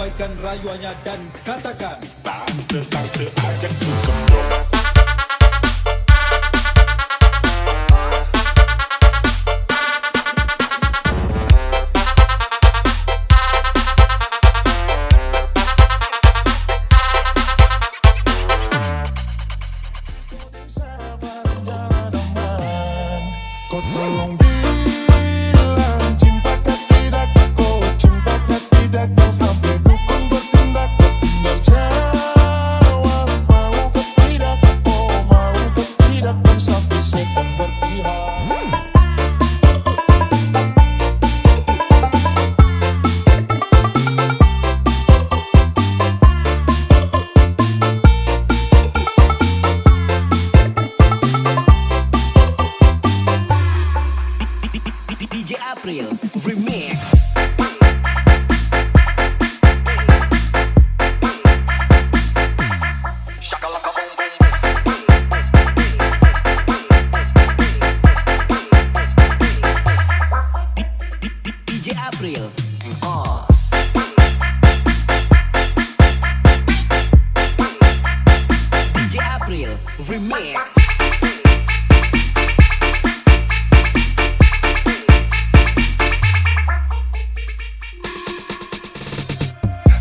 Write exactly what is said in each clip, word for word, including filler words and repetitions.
Sampaikan rayuannya dan katakan, "Tante, tante, ajak ku." Kau tolong bilang cintaku tidak, kau cintaku tidak, yang sampai dukun bertindak. Kau tinggal jawab, mau kau tidak, kau mau kau tidak, yang sampai setan berpihak. D J April Remix. Shakalaka boom boom boom. D J April. Encore. D J April Remix.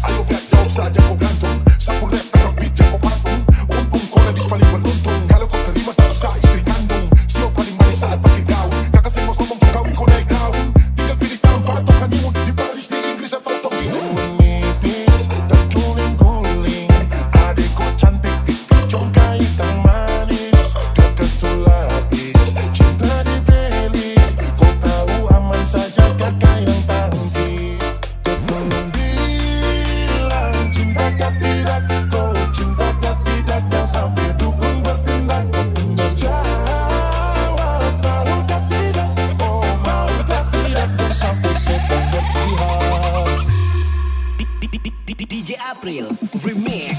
Ayo, biar jauh saja kau gantung. Sapu rap, tapi jangan kau patung. Untung kau gadis paling beruntung. Kalau kau terima status saya istri kandung. Sio paling manis saat pakai gaun. Kakak saya mau sombong, kau kawin, kau naik daun. Tinggal pilih tempat atau honeymoon di Paris, di Inggris atau Tokyo. Nipis, terguling-guling. Adekku cantik, congkai hitam manis. Kakak sulapis, cinta di Belize. Kau tahu aman saja kakak yang tangkis. Tolong bilang cintakah tidak, kau cintakah tidak, jangan sampai dukun bertindak. Kau tinggal jawab, maukah tidak, oh maukah tidak, jangan sampai setan berpihak. D J April Remix.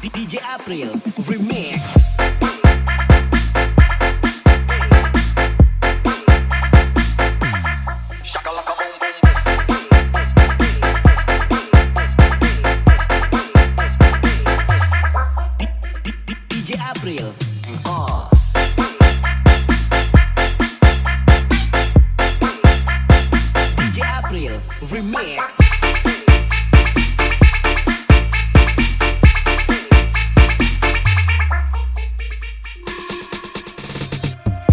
D J April Remix. Shakalaka boom boom boom. D J April. Encore. D J April Remix.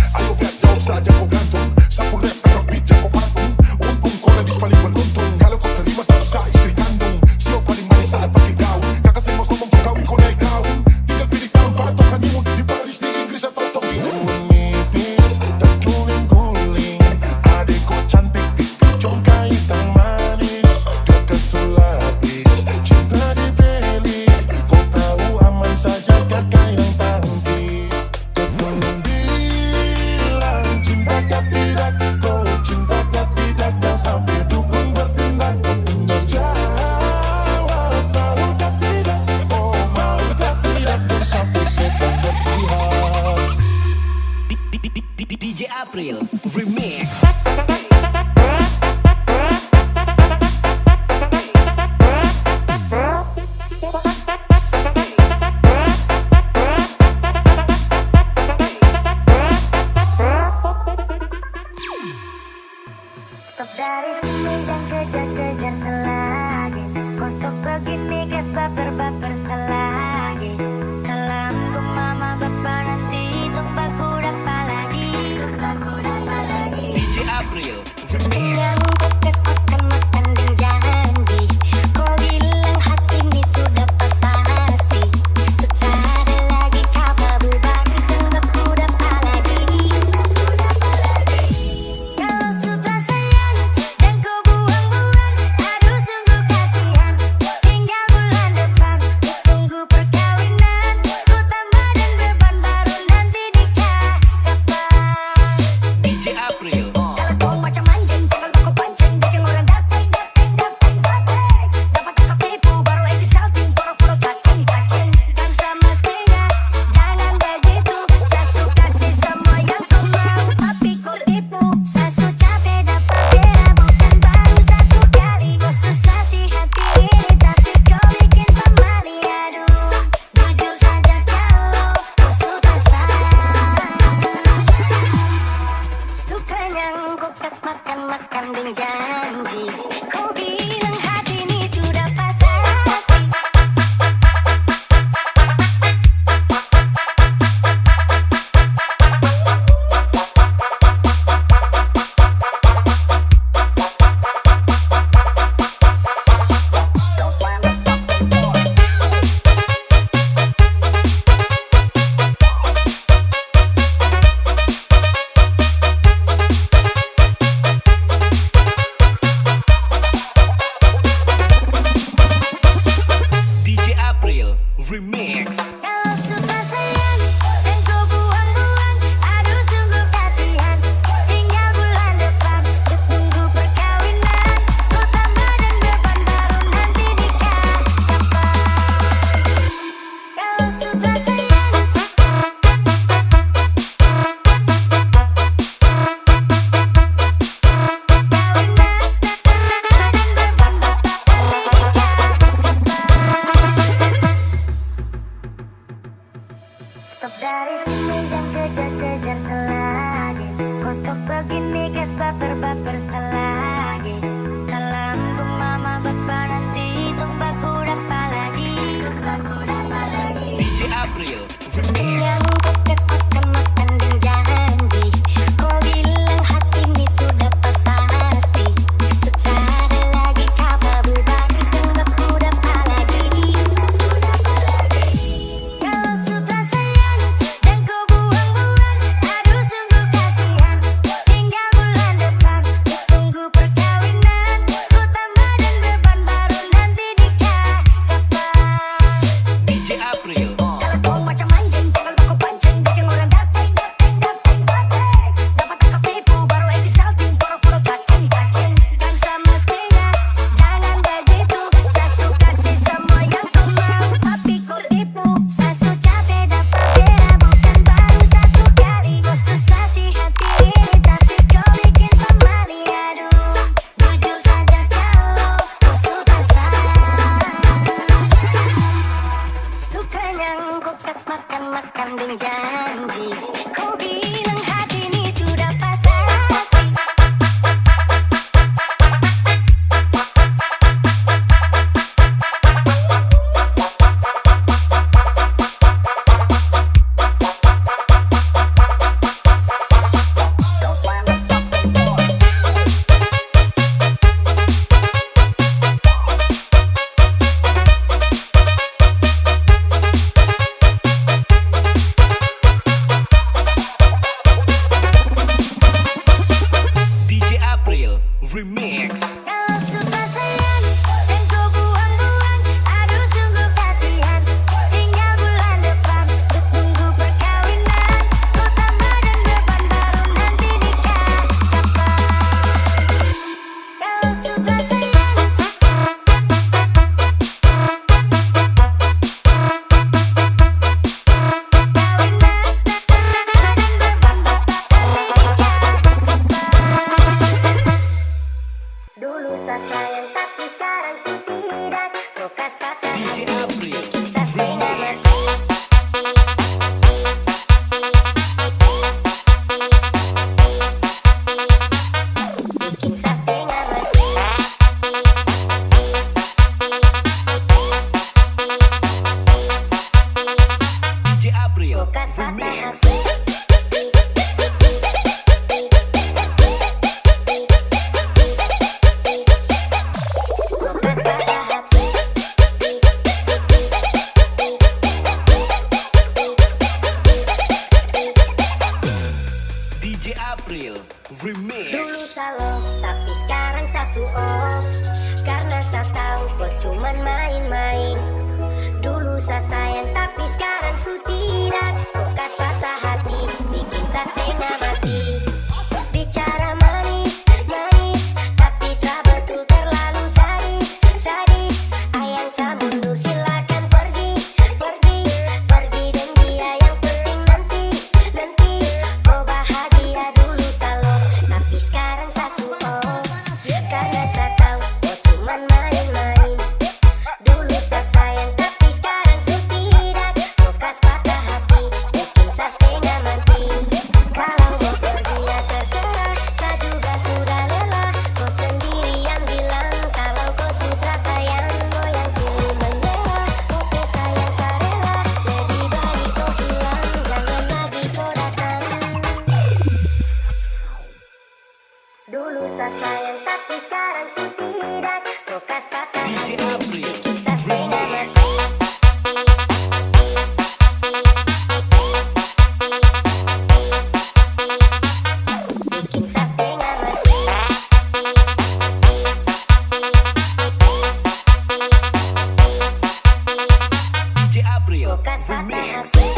Ayo, biar jauh saja kau gantung. Sapu rap, tapi jangan kau patung. Untung kau gadis paling beruntung. Kalau kau terima status saya istri kandung. Sio paling manis saat pakai gaun. Kakak saya mau sombong, kau kawin, kau naik daun. Tinggal pilih tempat atau honeymoon di Paris, di Inggris atau Tokyo. Nipis, terguling-guling. Adekku cantik, congkai hitam manis. Kakak sulapis, cinta di Belize. Kau tahu aman saja kakak yang tangkis. Kau tolong bilang cintakah tidak, kau cintakah tidak, jangan sampai dukun bertindak. Kau tinggal jawab, maukah tidak, oh maukah tidak, jangan sampai setan berpihak. D J April Remix. Stop dari sini dan kejar-kejar selagi. Kau stop begini, gak baper-baper selagi. Salam ke mama, bapa, nanti tumpah kuda apa lagi. D J April. Tinggal bekas makan-makan dan janji. Kau bilang hati ini sudah pasasi. Secara lagi kau berubah, jangan kuda apa lagi. Kalau sudah saya Makan-makan deng janji. Kau bilang hati ini sudah pasasi. D J April Remix. Kalau suka sayang dan kau buang-buang, aduh sungguh kasihan. Tinggal bulan depan, ku tunggu perkawinan. Ku tambah dan beban baru nanti nikah kapan? Kalau suka sayang. Stop dari sini, jangan kejar-kejar lagi. Kau stop begini, gak baper-baper lagi. Salam untuk mama, bapa nanti, tunggu aku dapat lagi. D J April. Kenyang bekas makan-makan dan janji. Kau bilang hati ini sudah pasasi. Sudah ada lagi kata bubar, jangan aku dapat lagi. Kalau sudah sayang dan kau buang-buang, aduh sungguh kasihan. Tinggal bulan depan, ku tunggu perkawinan. Ku tambah dan beban baru nanti nikah kapan? D J April. Kalau kau macam anjing, jangan kau pancing, bikin orang dateng, dateng, dateng, dateng. Dapat tangkap tipu, baru epic salting, pura-pura cacing, cacing. Kan semestinya jangan begitu. Saya suka sih semua yang kau mau, tapi kau tipu. Saya sudah capek dapat bela, bukan baru satu kali. Kau susah sih hati ini, tapi kau bikin pemalu, aduh. Jujur saja kalau kau suka sayang. Sukanya engkau kas makan-makan deng janji. Kau bilang hati ini sudah pasasi. D J April Remix. Kalau suka sayang dan kau buang-buang, aduh sungguh kasihan. Tinggal bulan depan, ku tunggu perkawinan. Ku tambah dan beban baru nanti nikah kapan? Kalau suka sayang. Dulu saya sayang tapi sekarang ku tidak. Kau katakan D J April bikin saya setengah mati. Bikin saya setengah mati. D J April Remix. D J April Remix. Dulu sa love, tapi sekarang sa su off. Karena sa tahu kau cuman main-main. Dulu sa sayang, tapi sekarang su tidak. Kau kas patah hati, bikin sa setengah mati. Bicara manis, manis, tapi tak betul, terlalu sadis, sadis. Ayang sa mundur, silakan pergi, pergi, pergi dan dia, yang penting nanti, nanti kau bahagia. Dulu sa love, tapi sekarang sa su off. Karena sa tahu kau cuman main-main. Dulu sa sayang, tapi sekarang su tidak. Kau kas patah hati, bikin sa setengah mati. Kalau mau Dulu saya sayang tapi sekarang ku tidak. Bekas patah D J hati, April bikin saya setengah mati. Bikin saya setengah mati. D J April. Bekas patah hati.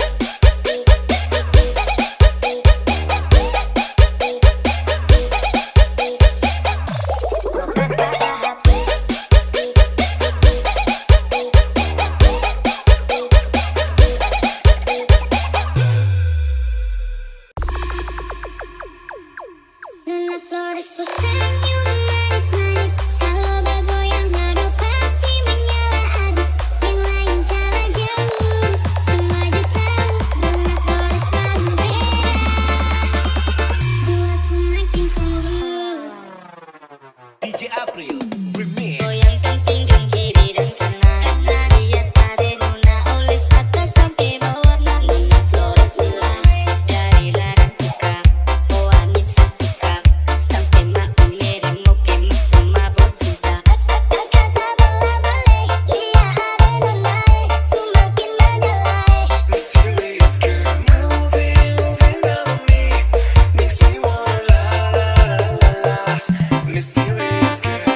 Nona Flores, ku senyum manis-manis. Kalau bergoyang, aduh, pasti menyala abis. Yang lain kalah jauh, semua aja tahu. Nona Flores baru beda, buatku makin tunggu. D J April Remix. Goyangkan pinggang kiri dan kanan. Karena dia tarik Nona, oles atas sampai bawah. Nona Flores mulai dari larang suka, oh, Anissa suka. Sampai Mak Ume dan Moke masuk mabuk juga. Kata bola balik, iya ada Nona, semakin menilai. Mysterious girl, moving, moving on me. Makes me wanna la, la, la, la, la. Mysterious girl.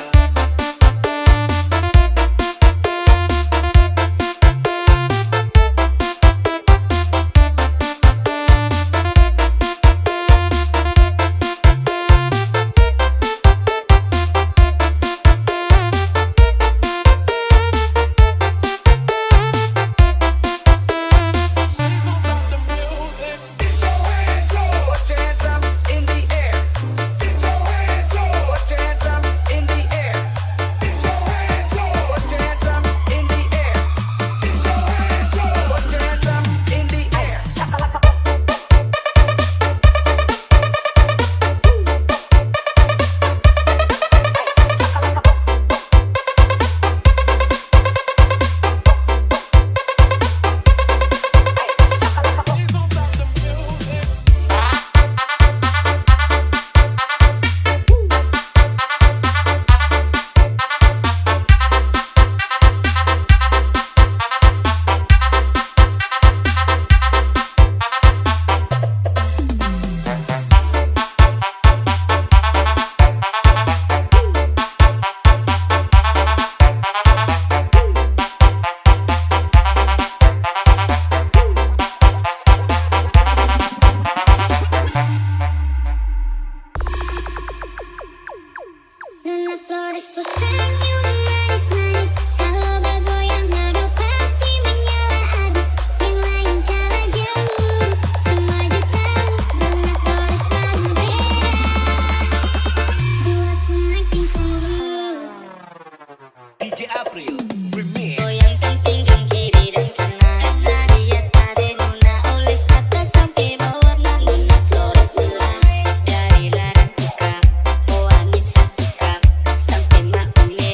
Nona Flores, ku senyum manis-manis. Kalau bergoyang, aduh, pasti menyala abis. Yang lain kalah jauh, semua aja tahu. Nona Flores baru beda, buatku makin tunggu. D J April Remix. Goyangkan pinggang kiri dan kanan. Karena dia tarik Nona, oles atas sampai bawah. Nona Flores mulai dari larang suka, oh, Anissa suka. Sampai Mak Ume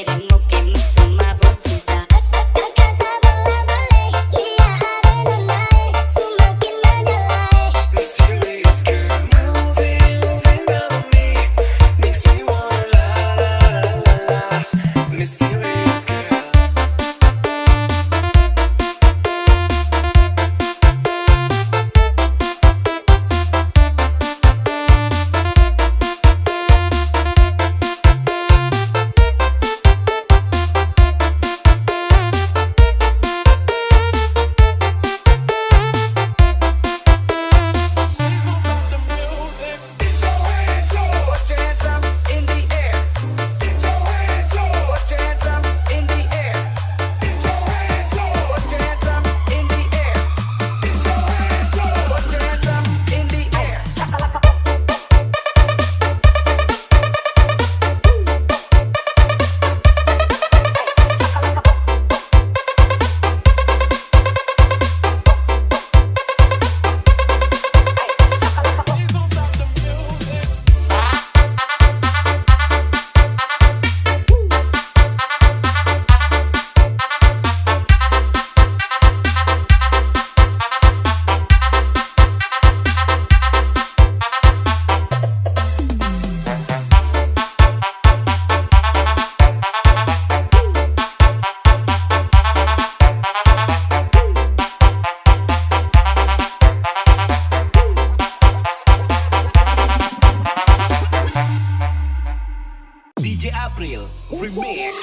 April Remix.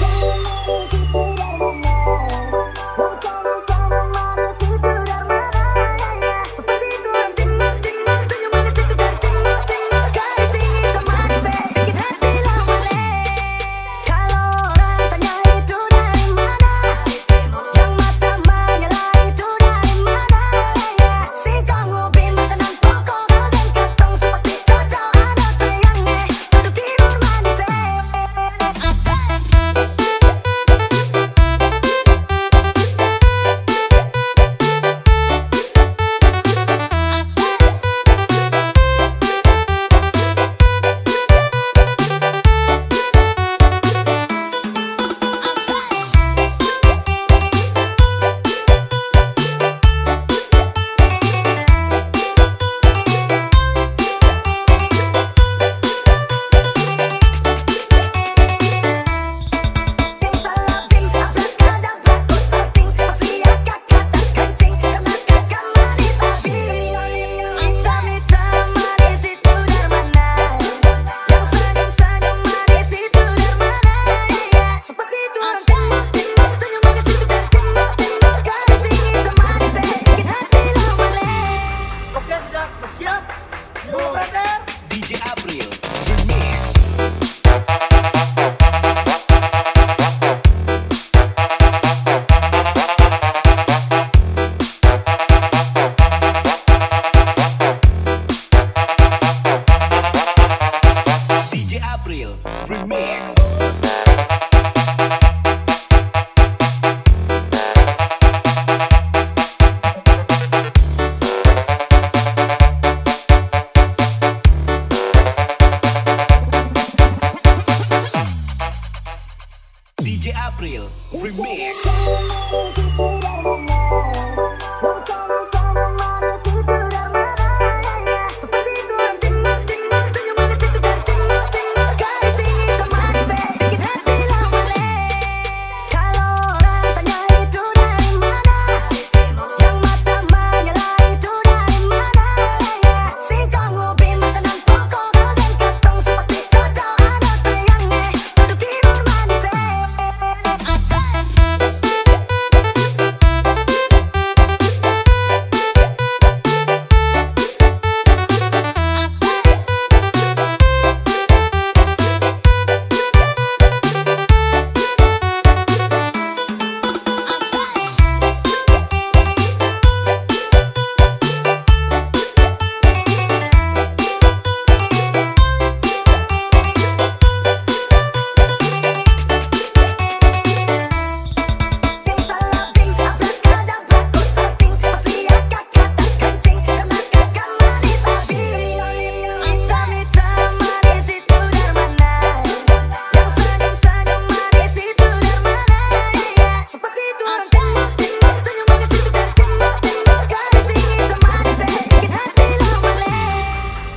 Oke, sudah siap? Yuk, brother. D J April Remix. D J April Remix. D J April Remix.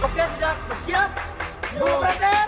Oke, sudah siap? Yuk, brother.